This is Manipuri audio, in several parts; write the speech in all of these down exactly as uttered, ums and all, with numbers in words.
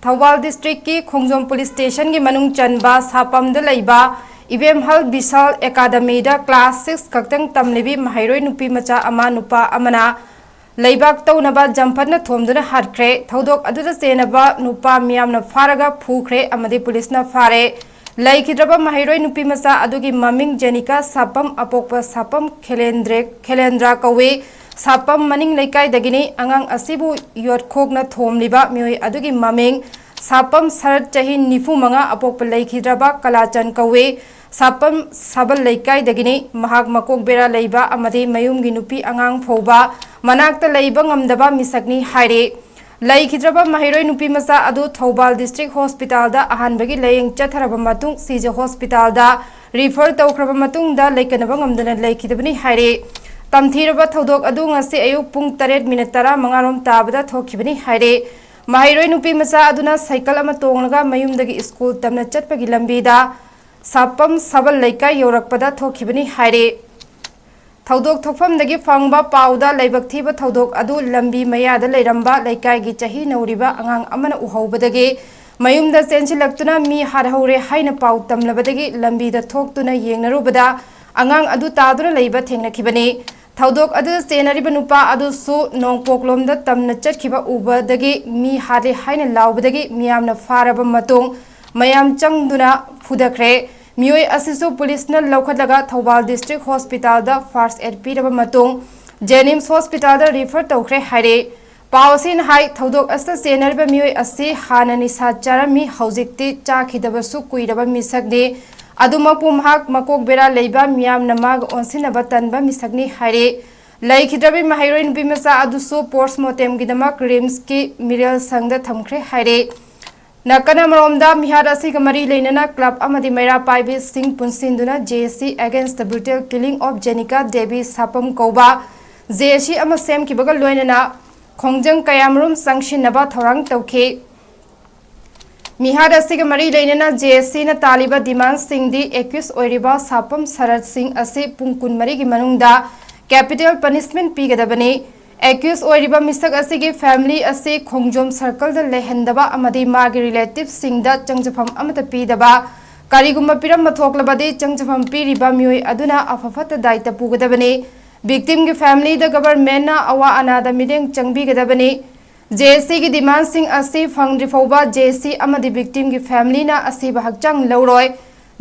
ꯊꯧꯕꯥꯜ ꯗꯤꯁꯇ꯭ꯔꯤꯛꯀꯤ ꯈꯣꯡꯖꯣꯝ ꯄꯨꯂꯤꯁ ꯁ꯭ꯇꯦꯁꯟꯒꯤ ꯃꯅꯨꯡ ꯆꯟꯕ ꯁꯥꯄꯝꯗ ꯂꯩꯕ ꯏꯕꯦꯝꯍꯜ ꯕꯤꯁꯥꯜ ꯑꯦꯀꯥꯗꯃꯤꯗ ꯀ꯭ꯂꯥꯁ ꯁꯤꯛꯁ ꯈꯛꯇꯪ ꯇꯝꯂꯤꯕꯤ ꯃꯍꯩꯔꯣꯏ ꯅꯨꯄꯤ ꯃꯆꯥ ꯑꯃ ꯅꯨꯄꯥ ꯑꯃꯅ ꯂꯩꯕꯥꯛ ꯇꯧꯅꯕ ꯖꯝꯐꯠꯅ ꯊꯣꯝꯗꯨꯅ ꯍꯥꯠꯈ꯭ꯔꯦ꯫ ꯊꯧꯗꯣꯛ ꯑꯗꯨꯗ ꯆꯦꯟꯅꯕ ꯅꯨꯄꯥ ꯃꯤꯌꯥꯝꯅ ꯐꯥꯔꯒ ꯐꯨꯈ꯭ꯔꯦ ꯑꯃꯗꯤ ꯄꯨꯂꯤꯁꯅ ꯐꯥꯔꯦ꯫ ꯂꯩꯈꯤꯗ꯭ꯔꯕ ꯃꯍꯩꯔꯣꯏ ꯅꯨꯄꯤ ꯃꯆꯥ ꯑꯗꯨꯒꯤ ꯃꯃꯤꯡ ꯖꯦꯅꯤꯀꯥ ꯁꯥꯄꯝ, ꯑꯄꯣꯛꯄ ꯁꯥꯄꯝ ꯈꯦꯂꯦꯟꯗ꯭ꯔꯦ-, ꯈꯦꯂꯦꯟꯗ꯭ꯔ ꯀꯧꯏ꯫ ꯁꯥꯄꯝ ꯃꯅꯤꯡ ꯂꯩꯀꯥꯏꯗꯒꯤꯅꯤ꯫ ꯑꯉꯥꯡ ꯑꯁꯤꯕꯨ ꯌꯣꯠꯈꯣꯛꯅ ꯊꯣꯝꯂꯤꯕ ꯃꯤꯑꯣꯏ ꯑꯗꯨꯒꯤ ꯃꯃꯤꯡ ꯁꯥꯄꯝ ꯁꯔꯠ, ꯆꯍꯤ ꯅꯤꯐꯨ ꯃꯉꯥ, ꯑꯄꯣꯛꯄ ꯂꯩꯈꯤꯗ꯭ꯔꯕ ꯀꯂꯥꯆꯟ ꯀꯧꯏ꯫ ꯁꯥꯄꯝ ꯁꯥꯕꯜ ꯂꯩꯀꯥꯏꯗꯒꯤꯅꯤ꯫ ꯃꯍꯥꯛ ꯃꯀꯣꯛ ꯕꯦꯔꯥ ꯂꯩꯕ ꯑꯃꯗꯤ ꯃꯌꯨꯝꯒꯤ ꯅꯨꯄꯤ ꯑꯉꯥꯡ ꯐꯥꯎꯕ ꯃꯅꯥꯛꯇ ꯂꯩꯕ ꯉꯝꯗꯕ ꯃꯤꯁꯛꯅꯤ ꯍꯥꯏꯔꯤ꯫ ꯂꯩꯈꯤꯗ꯭ꯔꯕ ꯃꯍꯩꯔꯣꯏ ꯅꯨꯄꯤ ꯃꯆꯥ ꯑꯗꯨ ꯊꯧꯕꯥꯜ ꯗꯤꯁꯇ꯭ꯔꯤꯛ ꯍꯣꯁꯄꯤꯇꯥꯜꯗ ꯑꯍꯥꯟꯕꯒꯤ ꯂꯥꯌꯦꯡ ꯆꯠꯊꯔꯕ ꯃꯇꯨꯡ ꯁꯤꯖ ꯍꯣꯁꯄꯤꯇꯥꯜꯗ ꯔꯤꯐꯔ ꯇꯧꯈ꯭ꯔꯕ ꯃꯇꯨꯡꯗ ꯂꯩꯀꯠꯅꯕ ꯉꯝꯗꯅ ꯂꯩꯈꯤꯗꯕꯅꯤ ꯍꯥꯏꯔꯤ꯫ ꯇꯝꯊꯤꯔꯕ ꯊꯧꯗꯣꯛ ꯑꯗꯨ ꯉꯁꯤ ꯑꯌꯨꯛ ꯄꯨꯡ ꯇꯔꯦꯠ ꯃꯤꯅꯠ ꯇꯔꯥꯃꯉꯥ ꯔꯣꯝ ꯇꯥꯕꯗ ꯊꯣꯛꯈꯤꯕꯅꯤ ꯍꯥꯏꯔꯤ꯫ ꯃꯍꯩꯔꯣꯏ ꯅꯨꯄꯤ ꯃꯆꯥ ꯑꯗꯨꯅ ꯁꯥꯏꯀꯜ ꯑꯃ ꯇꯣꯡꯂꯒ ꯃꯌꯨꯝꯗꯒꯤ ꯁ꯭ꯀꯨꯜ ꯇꯝꯅ ꯆꯠꯄꯒꯤ ꯂꯝꯕꯤꯗ ꯁꯥꯄꯝ ꯁꯥꯕꯜ ꯂꯩꯀꯥꯏ ꯌꯧꯔꯛꯄꯗ ꯊꯣꯛꯈꯤꯕꯅꯤ ꯍꯥꯏꯔꯤ꯫ ꯊꯧꯗꯣꯛ ꯊꯣꯛꯐꯝꯗꯒꯤ ꯐꯪꯕ ꯄꯥꯎꯗ ꯂꯥꯏꯕꯛ ꯊꯤꯕ ꯊꯧꯗꯣꯛ ꯑꯗꯨ ꯂꯝꯕꯤ ꯃꯌꯥꯗ ꯂꯩꯔꯝꯕ ꯂꯩꯀꯥꯏꯒꯤ ꯆꯍꯤ ꯅꯧꯔꯤꯕ ꯑꯉꯥꯡ ꯑꯃꯅ ꯎꯍꯧꯕꯗꯒꯤ ꯃꯌꯨꯝꯗ ꯆꯦꯟꯁꯤꯜꯂꯛꯇꯨꯅ ꯃꯤ ꯍꯥꯠꯍꯧꯔꯦ ꯍꯥꯏꯅ ꯄꯥꯎ ꯇꯝꯂꯕꯗꯒꯤ ꯂꯝꯕꯤꯗ ꯊꯣꯛꯇꯨꯅ ꯌꯦꯡꯅꯔꯨꯕꯗ ꯑꯉꯥꯡ ꯑꯗꯨ ꯇꯥꯗꯨꯅ ꯂꯩꯕ ꯊꯦꯡꯅꯈꯤꯕꯅꯤ꯫ ꯊꯧꯗꯣꯛ ꯑꯗꯨꯗ ꯆꯦꯟꯅꯔꯤꯕ ꯅꯨꯄꯥ ꯑꯗꯨꯁꯨ ꯅꯣꯡꯄꯣꯛꯂꯣꯝꯗ ꯇꯝꯅ ꯆꯠꯈꯤꯕ ꯎꯕꯗꯒꯤ ꯃꯤ ꯍꯥꯠꯂꯦ ꯍꯥꯏꯅ ꯂꯥꯎꯕꯗꯒꯤ ꯃꯤꯌꯥꯝꯅ ꯐꯥꯔꯕ ꯃꯇꯨꯡ ꯃꯌꯥꯝ ꯆꯪꯗꯨꯅ ꯐꯨꯗꯈ꯭ꯔꯦ꯫ ꯃꯤꯑꯣꯏ ꯑꯁꯤꯁꯨ ꯄꯨꯂꯤꯁꯅ ꯂꯧꯈꯠꯂꯒ ꯊꯧꯕꯥꯜ ꯗꯤꯁꯇ꯭ꯔꯤꯛ ꯍꯣꯁꯄꯤꯇꯥꯜꯗ ꯐꯥꯔꯁ ꯑꯦꯗ ꯄꯤꯔꯕ ꯃꯇꯨꯡ ꯖꯦꯅꯤꯝꯁ ꯍꯣꯁꯄꯤꯇꯥꯜꯗ ꯔꯤꯐꯔ ꯇꯧꯈ꯭ꯔꯦ ꯍꯥꯏꯔꯦ꯫ ꯄꯥꯎ ꯑꯁꯤꯅ ꯍꯥꯏ, ꯊꯧꯗꯣꯛ ꯑꯁꯤꯗ ꯆꯦꯟꯅꯔꯤꯕ ꯃꯤꯑꯣꯏ ꯑꯁꯤ ꯍꯥꯟꯅ ꯅꯤꯁꯥ ꯆꯥꯔꯝꯃꯤ, ꯍꯧꯖꯤꯛꯇꯤ ꯆꯥꯈꯤꯗꯕꯁꯨ ꯀꯨꯏꯔꯕ ꯃꯤꯁꯛꯅꯤ꯫ ꯑꯗꯨꯃꯛꯄꯨ ꯃꯍꯥꯛ ꯃꯀꯣꯛ ꯕꯦꯔꯥ ꯂꯩꯕ, ꯃꯤꯌꯥꯝꯅ ꯃꯥꯒ ꯑꯣꯟꯁꯤꯟꯅꯕ ꯇꯟꯕ ꯃꯤꯁꯛꯅꯤ ꯍꯥꯏꯔꯦ꯫ ꯂꯩꯈꯤꯗ꯭ꯔꯕꯤ ꯃꯍꯩꯔꯣꯏ ꯅꯨꯄꯤ ꯃꯆꯥ ꯑꯗꯨꯁꯨ ꯄꯣꯁꯃꯣꯔꯇꯦꯝꯒꯤꯗꯃꯛ ꯔꯤꯝꯁꯀꯤ ꯃꯤꯔꯦꯜ ꯁꯪꯗ ꯊꯝꯈ꯭ꯔꯦ ꯍꯥꯏꯔꯦ꯫ ꯅꯥꯀꯟ ꯑꯃꯔꯣꯝꯗ, ꯃꯤꯍꯥꯠ ꯑꯁꯤꯒ ꯃꯔꯤ ꯂꯩꯅꯅ ꯀ꯭ꯂꯕ ꯑꯃꯗꯤ ꯃꯩꯔꯥ ꯄꯥꯏꯕꯤꯁꯤꯡ ꯄꯨꯟꯁꯤꯟꯗꯨꯅ J C Against the Brutal Killing of Jenica Devi Sapam ꯀꯧꯕ J C ꯑꯃ ꯁꯦꯝꯈꯤꯕꯒ ꯂꯣꯏꯅꯅ ꯈꯣꯡꯖꯪ ꯀꯌꯥꯃꯔꯨꯝ ꯆꯪꯁꯤꯟꯅꯕ ꯊꯧꯔꯥꯡ ꯇꯧꯈꯤ꯫ ꯃꯤꯍꯥꯠ ꯑꯁꯤꯒ ꯃꯔꯤ ꯂꯩꯅꯅ J C ꯅ ꯇꯥꯜꯂꯤꯕ ꯗꯤꯃꯥꯟꯁꯤꯡꯗꯤ ꯑꯦꯀ꯭ꯌꯨꯁ ꯑꯣꯏꯔꯤꯕ ꯁꯥꯄꯝ ꯁꯔꯠ ꯁꯤꯡ ꯑꯁꯤ ꯄꯨꯡ ꯀꯨꯟꯃꯔꯤꯒꯤ ꯃꯅꯨꯡꯗ ꯀꯦꯄꯤꯇꯦꯜ ꯄꯅꯤꯁꯃꯦꯟꯠ ꯄꯤꯒꯗꯕꯅꯤ꯫ ꯑꯦꯀ꯭ꯌꯨꯁ ꯑꯣꯏꯔꯤꯕ ꯃꯤꯁꯛ ꯑꯁꯤꯒꯤ ꯐꯦꯃꯤꯂꯤ ꯑꯁꯤ ꯈꯣꯡꯖꯣꯝ ꯁꯔꯀꯜꯗ ꯂꯩꯍꯟꯗꯕ ꯑꯃꯗꯤ ꯃꯥꯒꯤ ꯔꯤꯂꯦꯇꯤꯚꯁꯤꯡꯗ ꯆꯪꯖꯐꯝ ꯑꯃꯠꯇ ꯄꯤꯗꯕ, ꯀꯔꯤꯒꯨꯝꯕ ꯄꯤꯔꯝꯕ ꯊꯣꯛꯂꯕꯗꯤ ꯆꯪꯖꯐꯝ ꯄꯤꯔꯤꯕ ꯃꯤꯑꯣꯏ ꯑꯗꯨꯅ ꯑꯐ ꯐꯠꯇ ꯗꯥꯏꯇ ꯄꯨꯒꯗꯕꯅꯤ꯫ ꯚꯤꯛꯇꯤꯝꯒꯤ ꯐꯦꯃꯤꯂꯤꯗ ꯒꯚꯔꯟꯃꯦꯟꯠꯅ ꯑꯋꯥ ꯑꯅꯥꯗ ꯃꯤꯠꯌꯦꯡ ꯆꯪꯕꯤꯒꯗꯕꯅꯤ꯫ ꯖꯦ ꯑꯦꯁ ꯁꯤꯒꯤ ꯗꯤꯃꯥꯟꯁꯤꯡ ꯑꯁꯤ ꯐꯪꯗ꯭ꯔꯤ ꯐꯥꯎꯕ ꯖꯦ ꯑꯦꯁ ꯁꯤ ꯑꯃꯗꯤ ꯚꯤꯛꯇꯤꯝꯒꯤ ꯐꯦꯃꯤꯂꯤꯅ ꯑꯁꯤꯕ ꯍꯛꯆꯥꯡ ꯂꯧꯔꯣꯏ꯫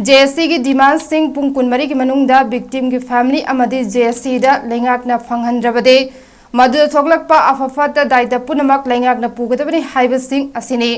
ꯖꯦ ꯑꯦꯁ ꯁꯤꯒꯤ ꯗꯤꯃꯥꯟꯁꯤꯡ ꯄꯨꯡ ꯀꯨꯟꯃꯔꯤꯒꯤ ꯃꯅꯨꯡꯗ ꯚꯤꯛꯇꯤꯝꯒꯤ ꯐꯦꯃꯤꯂꯤ ꯑꯃꯗꯤ ꯖꯦ ꯑꯦꯁ ꯁꯤꯗ ꯂꯩꯉꯥꯛꯅ ꯐꯪꯍꯟꯗ꯭ꯔꯕꯗꯤ ꯃꯗꯨꯗ ꯊꯣꯛꯂꯛꯄ ꯑꯐ ꯐꯠꯇ ꯗꯥꯏꯇ ꯄꯨꯝꯅꯃꯛ ꯂꯩꯉꯥꯛꯅ ꯄꯨꯒꯗꯕꯅꯤ ꯍꯥꯏꯕꯁꯤꯡ ꯑꯁꯤꯅꯤ꯫